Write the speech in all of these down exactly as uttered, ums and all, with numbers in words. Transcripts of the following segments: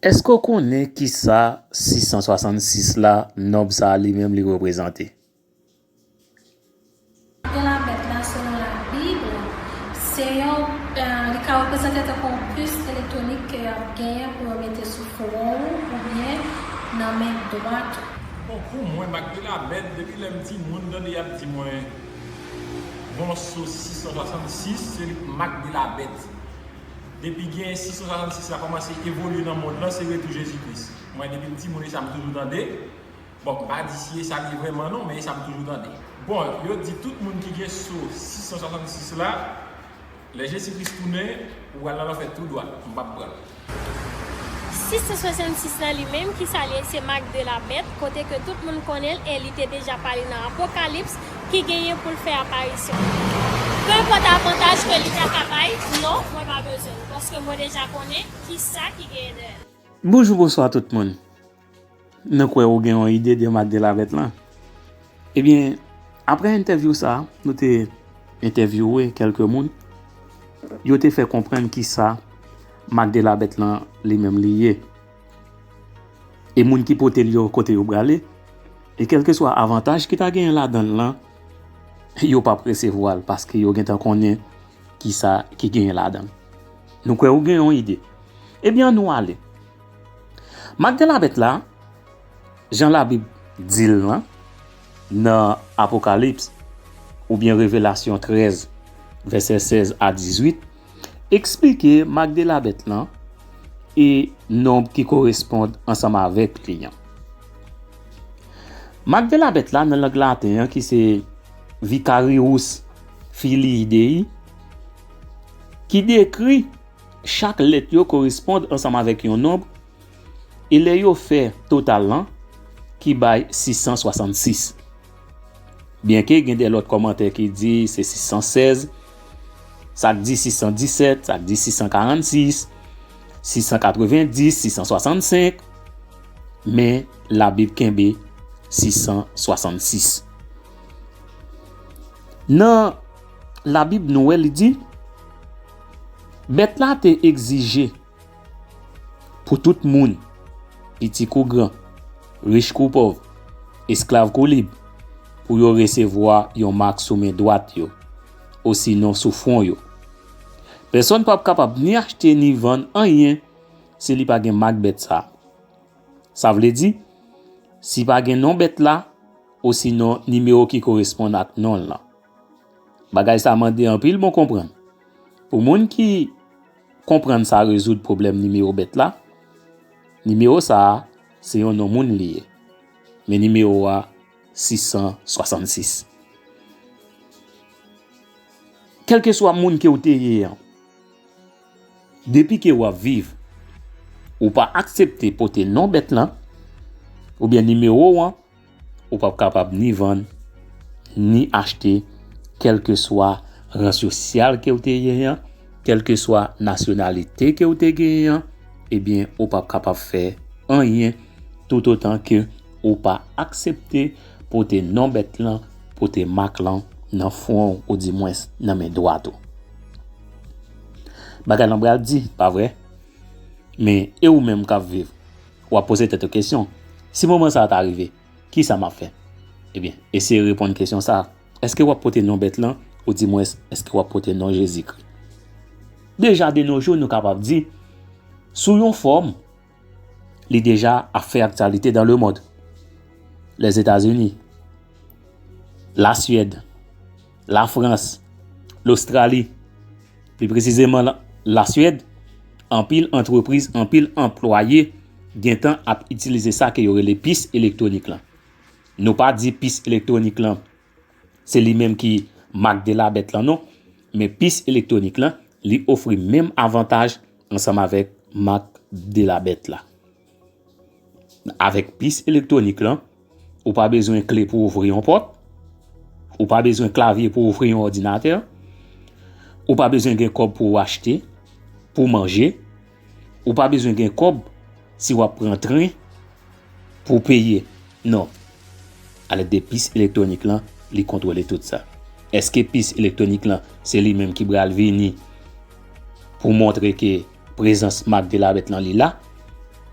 Èske w konnen kisa sis san swasannsis la, nonb sa a li menm li reprezante? Magdelabèt la, selon Labib, se yon, eh, li ka reprezante tankou yon pis elektwonik ke y ap genyen pou yo mete sou fwon ou oubyen nan men dwat ou. Bon, pou mwen, Magdelabèt, depi lè m timoun, tande y ap di mwen, bon, so sis san swasannsis, se li Magdelabèt. Depi gen sis san swasannsis la kòmanse evolye nan mond lan, se retou Jezi Kris. Mwen, depi m timoun, e sa m toujou tande. Bon, m pa di si e sa li vrèman non, men e sa m toujou tande. Bon, yo di tout moun ki gen so sis san swasannsis la, lè Jezi Kris tounen, ou pral nan lanfè tou dwat. M p ap pran l. Sis san swasannsis la li menm, kisa l ye? Se Magdelabèt, kote ke tout moun konnen l e li te deja pale nan Apokalips, ki genyen pou l fè aparisyon. Pe enpòt avantaj ke li ta ka bay, non, mwen pa bezwen l, paske mwen deja konnen kisa ki genyen dèyè l. Bonjou, bonswa tout moun. Nou kwè ou gen yon ide de Magdelabèt lan. Ebyen, apre entèvyou sa, nou te entèvyouwe kèlke moun. Yo te fè konprann kisa Magdelabèt lan li menm li ye. E moun ki pote l yo kote yo prale. E kèlkeswa avantaj ki ta genyen ladan l lan, yo p ap resevwa l paske yo gentan konnen kisa ki genyen ladan l. Nou kwè ou gen yon ide. Ebyen, ann nou ale. Magdelabèt la, jan Labib di l lan, nan Apokalips, oubyen Revelasyon trèz, vèsè sèz a dizuit, eksplike Magdelabèt lan e nonb ki koresponn ansanm avèk li an. Magdelabèt la, nan lang laten an, ki se Vicarius Filii Dei, ki dekri chak lèt yo koresponn ansanm avèk yon nonb, e lè yo fè total lan, ki bay sis san swasannsis. Byenke gen de lòt kòmantè ki di se sis san sèz, sa k di sis san disèt, sa k di sis san karannsis, sis san katrevenndis, sis san swasannsenk, men Labib kenbe sis san swasannsis. Nan Labib nou wè li di, bèt la te egzije pou tout moun, piti kou gran, rich kou pòv, esklav kou lib, pou yo resevwa yon mak sou men dwat yo, osinon sou fwon yo. Pèsonn p ap kapab ni achte ni vann anyen si li pa gen mak bèt sa a. Sa vle di, si pa gen non bèt la, osinon nimewo ki koresponn ak non l lan. Bagay sa mande anpil bon konprann. Pou moun ki konprann sa rezoud pwoblèm nimewo bèt la, nimewo sa a se yon non moun li ye. Men nimewo a sis san swasannsis. Kèlkeswa moun ke w te ye an, depi ke w ap viv, ou pa aksepte pote non bèt lan, oubyen nimewo w an, ou p ap kapab ni vann, ni achte, kèlkeswa ran sosyal ke w te ye an, kèlkeswa nasyonalite ke w te genyen an, ebyen, ou p ap kapab fè anyen toutotan ke ou pa aksepte pote non bèt lan, pote mak lan nan fwon w, oudimwens nan men dwat ou. Bagay lan pral di, pa vre? Men e ou menm k ap viv? W ap poze tèt ou kesyon, si moman sa a ta rive, kisa m ap fè? Ebyen, eseye reponn kesyon sa a. Èske w ap pote non bèt lan, oudimwens, èske w ap pote non Jezikri? Deja de nos jours, nou kapab di, sou yon fòm, li deja ap fè aktyalite dans le monde. Lèzetazini, Lasyèd, Lafrans, Lostrali, pi presizeman Lasyèd, anpil antrepriz, anpil anplwaye gentan ap itilize sa ke yo rele pis elektwonik lan. Nou pa di pis elektwonik lan se li menm ki mak de la bèt lan non, men pis elektwonik lan, li ofri menm avantaj ansanm avèk mak de la bèt la. Avèk pis elektwonik lan, ou pa bezwen kle pou ouvri yon pòt, ou pa bezwen klavye pou ouvri yon òdinatè, ou pa bezwen gen kòb pou w achte, pou manje, ou pa bezwen gen kòb si w ap pran tren pou w peye. Non. Alèd de pis elektwonik lan, li kontwole tout sa. Èske pis elektwonik lan se li menm ki pral vini pou montre ke prezans mak de la bèt lan li la?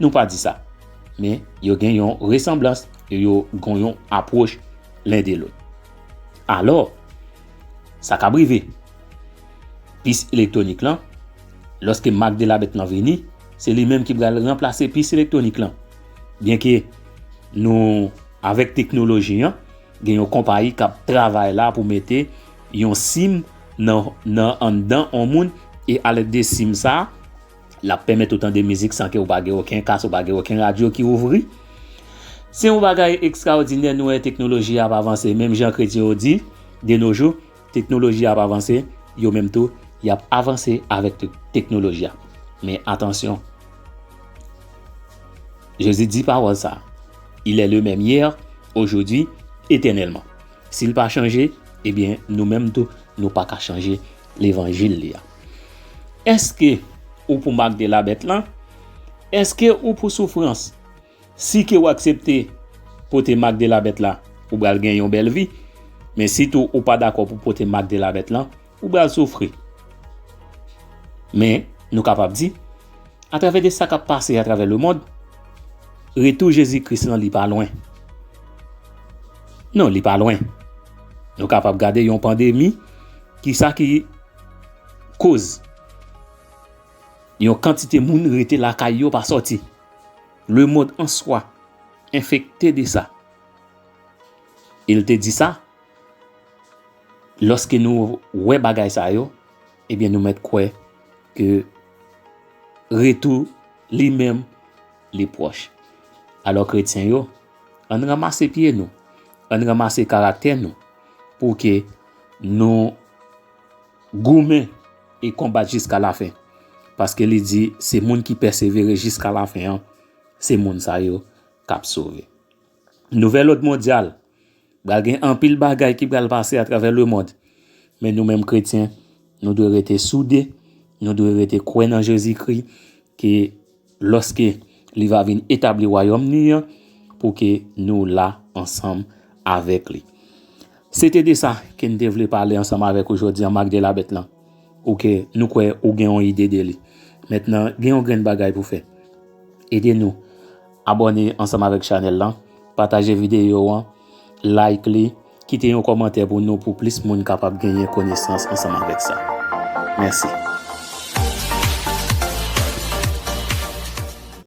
Nou pa di sa. Men yo gen yon resanblans, yo gen yon apwòch len de lòt. Alò, sa k ap rive, pis elektwonik lan, lòske Marc Delabèt lan vini, se li menm ki pral ranplase pis elektwonik lan. Byenke nou, avèk teknoloji an, gen yon konpayi k ap travay la pou mete yon sim nan, nan anndan yon moun, e alèd de sim sa, l ap pèmèt ou tande mizik san ke ou pa gen okenn kas, ou pa gen okenn radyo ki ouvri. Se yon bagay ekstraòdinè, nou wè teknoloji a ap avanse. Menm jan kretyen yo di, de nos jours, teknoloji a ap avanse, yo menm tou, y ap avanse avèk te-, teknoloji a. Men atansyon, Jezi di pawòl sa, il est le même hier, aujourd'hui, éternellement. Si l pa chanje, ebyen, nou menm tou, nou pa ka chanje levanjil li a. Èske ou pou Marc Delabèt lan? Èske ou pou soufrans? Si ke w aksepte pote Marc Delabèt la, ou pral gen yon bèl vi. Men si tou ou pa dakò pou pote Marc Delabèt lan, ou pral soufri. Men, nou kapab di, atravè de sa k ap pase atravè lemonn, retou Jezi Kris lan li pa lwen. Non, li pa lwen. Nou kapab gade yon pandemi, ki sa ki koz yon kantite moun rete lakay yo pa sòti. Lemonn an swa enfekte de sa. E l te di sa, lòske nou wè bagay sa yo, ebyen nou mèt kwè ke retou li menm li pwòch. Alò kretyen yo, ann ranmase pye nou, ann ranmase karaktè nou, pou ke nou goumen e konbat jiska lafen. Paske li di, se moun ki pèsevere jiska lafen an, se moun sa yo k ap sove. Nouvèl òd mondyal, pral gen anpil bagay ki pral pase atravè lemonn. Men nou menm kretyen, nou dwe rete soude, nou dwe rete kwè nan Jezikri, ke lòske li va vin etabli wayòm li an, pou ke nou la ansanm avèk li. Se te de sa ke n te vle pale ansanm avèk ou jodi an, Marc Delabèt lan. Ou ke nou kwè ou gen yon ide de li. Mentnan, gen yon grenn bagay pou fè. Ede nou abòne ansanm avèk chanèl lan, pataje videyo an, like li, kite yon kòmantè pou nou, pou plis moun kapab genyen konesans ansanm avèk sa. Mèsi.